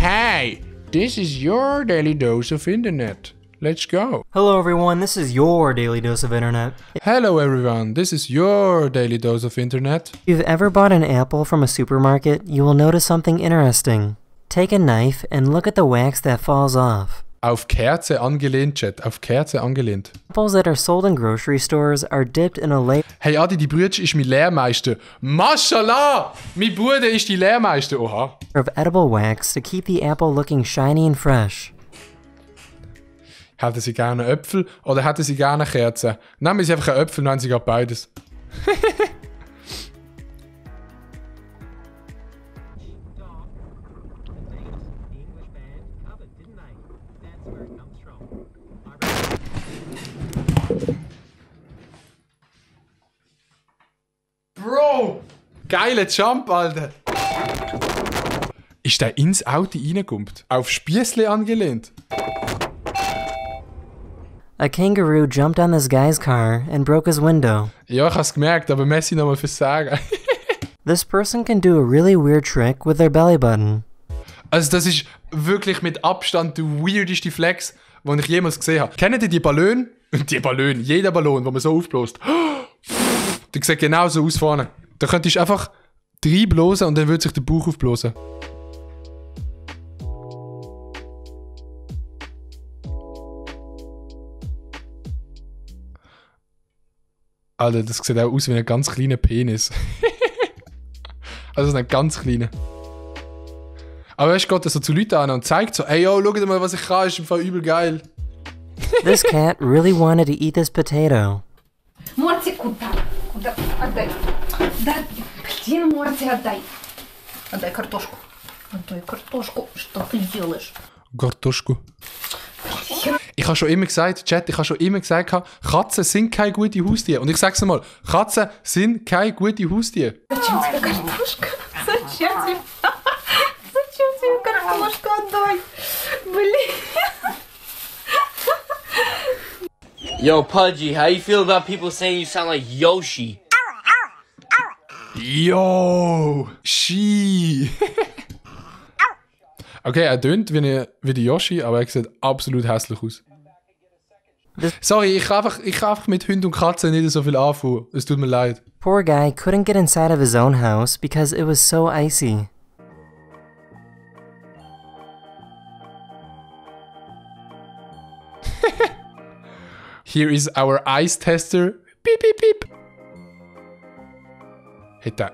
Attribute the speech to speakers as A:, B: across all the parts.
A: Hey, this is your daily dose of internet. Let's go.
B: Hello everyone, this is your daily dose of internet.
A: Hello everyone, this is your daily dose of internet.
B: If you've ever bought an apple from a supermarket, you will notice something interesting. Take a knife and look at the wax that falls off.
A: Auf Kerze angelehnt, Chat. Auf Kerze angelehnt.
B: Apples that are sold in grocery stores are dipped in a layer
A: Hey Adi, die Brütsch ist mein Lehrmeister. Mashallah! Mein Bruder ist die Lehrmeister. Oha.
B: of edible wax to keep the apple looking shiny and fresh.
A: Hätten Sie gerne Äpfel oder hätten Sie gerne Kerzen? Nehmen Sie einfach einen Äpfel, nehmen Sie gerade beides. Bro! Geiler Jump, Alter! Ist der ins Auto reingekommen? Auf Spiessle angelehnt?
B: A kangaroo jumped on this guy's car and broke his window.
A: Ja, ich hab's gemerkt, aber merci nochmal fürs Sagen.
B: This person can do a really weird trick with their belly button.
A: Also das ist wirklich mit Abstand der weirdeste Flex, den ich jemals gesehen habe. Kennt ihr die Ballone? Die Ballone, jeder Ballon, den man so aufbläst. Der sieht genau so aus vorne. Da könntest du einfach reinblasen und dann würde sich der Bauch aufblasen. Alter, das sieht auch aus wie ein ganz kleiner Penis. Also ein ganz kleiner. Aber weißt du, geht so zu Leuten an und zeigt so, ey yo, schau dir mal, was ich kann, ist im Fall übel geil.
B: This cat really wanted to eat this potato.
C: Морти, куда? Куда? Отдай. Да, блин, Морти, отдай. Отдай картошку. Отдай картошку. Что ты делаешь?
A: Kartoschku. Ich habe schon immer gesagt, Chat, Katzen sind keine gute Haustiere. Und ich sag's mal, Katzen sind keine gute Haustiere.
C: Зачем тебе картошка? Зачем тебе? Зачем тебе картошку? Отдай. Блин.
D: Yo, Pudgy, how you feel about people saying you sound like Yoshi?
A: Yo, Ski. Okay, er tönt wie der Yoshi, aber er sieht absolut hässlich aus. Sorry, ich kann einfach mit Hunden und Katzen nicht so viel anfangen. Es tut mir leid.
B: Poor guy couldn't get inside of his own house because it was so icy.
A: Here is our ice tester. Beep, beep, beep. Hit that.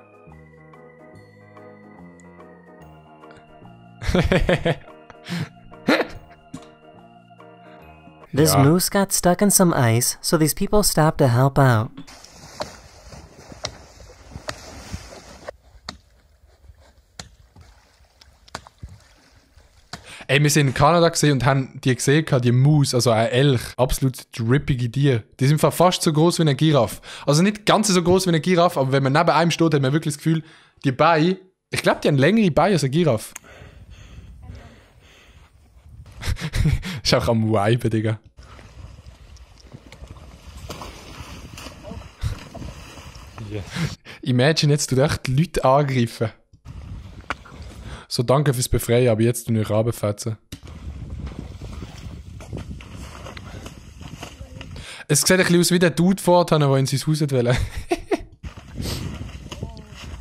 B: This
A: Ja.
B: moose got stuck in some ice, so these people stopped to help out.
A: Ey, wir sind in Kanada gesehen und haben die gesehen, die Maus, also ein Elch, absolut drippige Tiere. Die sind fast so groß wie eine Giraffe. Also nicht ganz so groß wie eine Giraffe, aber wenn man neben einem steht, hat man wirklich das Gefühl, die Beine, ich glaube, die haben längere Beine als eine Giraffe. Ist auch am Viben, Digga. Yeah. Imagine jetzt, du echt die Leute angreifen. So, danke fürs Befreien, aber jetzt tun wir runterfetzen. Es sieht ein bisschen aus wie der Dude vorhin, der in sein Haus wollte.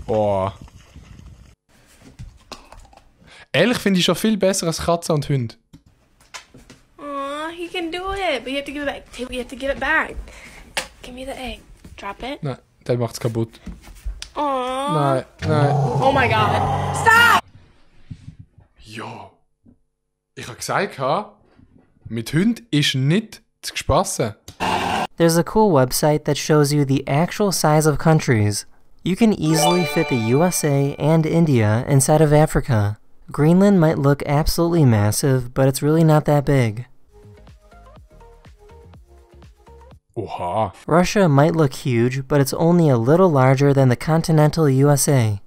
A: Oh. Elch finde ich schon viel besser als Katze und Hund.
E: Aw, he can do it, but you have to give it back. You have to give it back. Give me the egg. Drop it.
A: Nein, der macht's kaputt.
E: Aw.
A: Nein, nein.
E: Oh my god. Stop!
A: Ja. Ich habe gesagt, mit Hund ist nicht zu spassen.
B: There's a cool website that shows you the actual size of countries. You can easily fit the USA and India inside of Africa. Greenland might look absolutely massive, but it's really not that big.
A: Oha.
B: Russia might look huge, but it's only a little larger than the continental USA.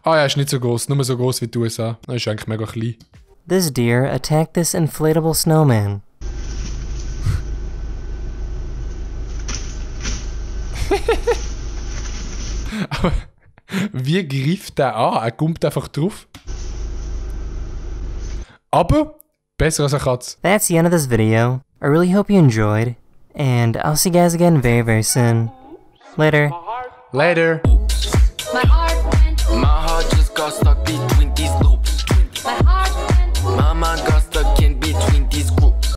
A: Ah ja, ist nicht so groß, nur so groß wie die USA. Das ist eigentlich mega klein.
B: This deer attacked this inflatable snowman.
A: Aber Wie greift der an? Er kommt einfach drauf. Aber besser als eine Katze.
B: That's the end of this video. I really hope you enjoyed, and I'll see you guys again very, very soon. Later.
A: Later.